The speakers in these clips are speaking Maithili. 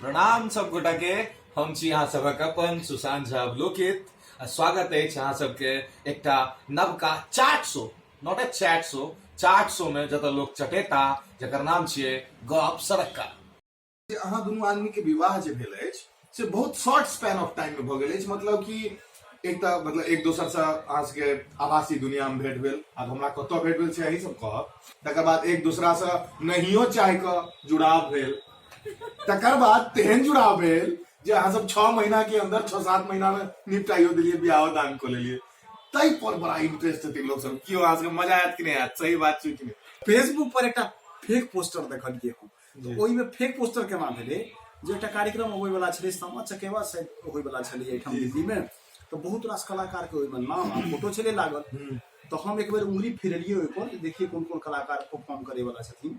प्रणाम सब गोटा के। हम छी अहाँ सभक अपन सुशांत झा अवलोकित आ स्वागत अछि अहाँ सबके एकटा नवका chat show, not a chat show, chat show में जतऽ लोक चटेता, जकर नाम छियै गप सड़क्का। जे अहाँ दुनू आदमी के विवाह जे भेल अछि से बहुत शॉर्ट स्पैन ऑफ टाइम में भऽ गेल अछि। मतलब कि एक तऽ मतलब एक दोसर से अहाँ सबके आभासी दुनिया में भेंट भेल, आब हमरा कतऽ भेंट भेल से अहीं सब कहब। तकर बाद एक दूसरा से नहियो चाहि कऽ जुड़ाव भेल, तकर बाद तेहन जुड़ाव भेल जे अहाँ सब 6 महीना के अंदर 6-7 महीना में निपटाइयो देलियै, बियाहो दान कऽ लेलियै। ताहि पर बड़ा इंटरेस्ट हेतै लोक सब, केओ अहाँ सबके मजा आयत कि नहि आयत, सही बात छै कि नहि। फेसबुक पर एकटा फेक पोस्टर देखलियै हम, तऽ ओहिमे फेक पोस्टर केना भेलै जे एकटा कार्यक्रम अबै वला छलै, सामा चकेवा शायद होय वला छलै एहिठाम दिल्लीमे, तऽ बहुत रास कलाकारके ओहिमे नाम आ फोटो छलै लागल। तऽ हम एक बेर उंगली फिरेलियै ओहिपर जे देखियै कोन कोन कलाकार परफॉर्म करे वला छथिन,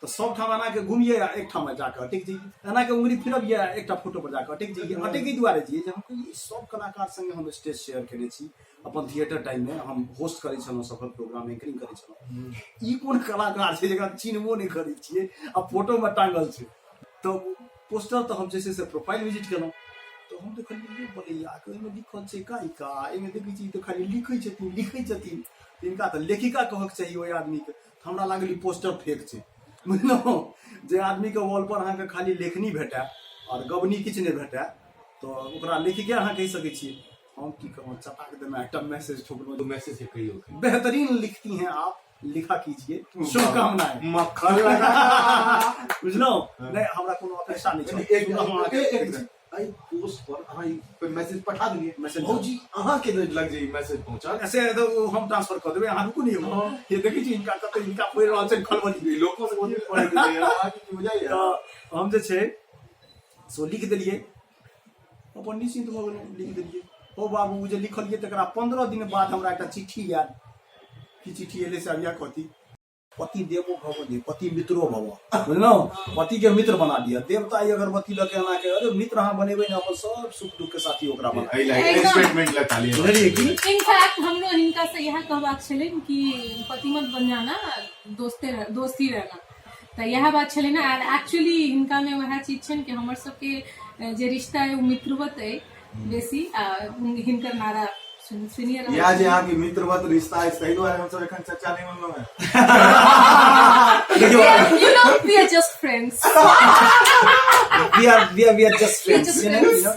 तऽ सब ठाम एना के घुमियै आ एक ठाम जाके अटकि जइयै, एना के उंगली फिरबियै आ एकटा फोटो पर जाके अटकि जइयै। अटकै दुआरे जइयै जे हम कहियै ई सब कलाकार संगे हम स्टेज शेयर केने छी, अपन थिएटर टाइम में हम होस्ट करै छलहुँ, सफल प्रोग्राम एंकरिंग करै छलहुँ। ई कोन कलाकार छै जकरा चिन्हबो नहि करै छियै आ फोटो में टांगल छै। तऽ पोस्टर तऽ हम जे छै से प्रोफाइल विजिट केलहुँ तऽ हम देखलियै बलैया के ओहिमे लिखल छै गायिका, एहिमे देखै छी तऽ खाली लिखै छथिन लिखै छथिन, हिनका तऽ लेखिका कहक चाही ओहि आदमीके। तऽ हमरा लागल ई पोस्टर फेक छै, बुझलहुँ? जे आदमीके वॉल पर अहाँके खाली लेखनी भेटए आओर गबनी किछु नहि भेटए तऽ ओकरा लेखिके अहाँ कहि सकै छियै। हम की कहूँ, चटाक देना एकटा मैसेज ठोकलहुँ। तो मैसेज के कहियो बेहतरीन लिखती हैं आप, लिखा कीजिए, शुभकामनाएं। मक्खन लगा। बुझलहुँ नहि, हमरा कोनो अपेक्षा नहि छल। एक एक एक एहि पोस्ट पर अहाँ ई मैसेज पठा देलियै, मैसेज भौजी अहाँ के लग जे ई मैसेज पहुंचल से तऽ ओ हम ट्रांसफर कऽ देबै, अहाँ रुकू ने यौ। ये देखै छी हिनका कते हिनका पढ़ि रहल छै खलबली। ई लोको से बहुत पढ़ै छै, अहाँ के की बुझाइया? तऽ हम जे छै सो लिख देलियै, अपन निश्चिन्त भऽ गेलहुँ, लिख देलियै। हो बाबू, ओ जे लिखलियै तकरा 15 दिन बाद हमरा एकटा चिट्ठी आयल। की चिट्ठी एलै से अबिया कथी, पति देवो भव नहि पति मित्रो भव, बुझलहुँ? पति के मित्र बना लिअ। देवता ई अगरबत्ती लऽ के एना के, अरे मित्र अहाँ बनेबै ने, अपन सब सुख दुख के साथी ओकरा बना एहि लए स्टेटमेंट लए ताली। बुझलियै की? इनफैक्ट हमरो हिनका से इएह कहबाक छलनि कि पति मत बन जाना, दोस्ते रह, दोस्त ही रहना। तऽ इएह बात छलै ने। आर एक्चुअली हिनकामे वएह चीज छनि कि हमर सबके जे रिश्ता अइ ओ मित्रवत अइ बेसी, आ हिनकर नारा सुनिए रहल इएह जे अहाँके मित्रवत रिश्ता अछि ताहि दुआरे हमसब एखन चर्चा नहि बनलहुँ हेँ। देखियौ, You know, we are just friends. We are just We are friends, just you know, friends. you know?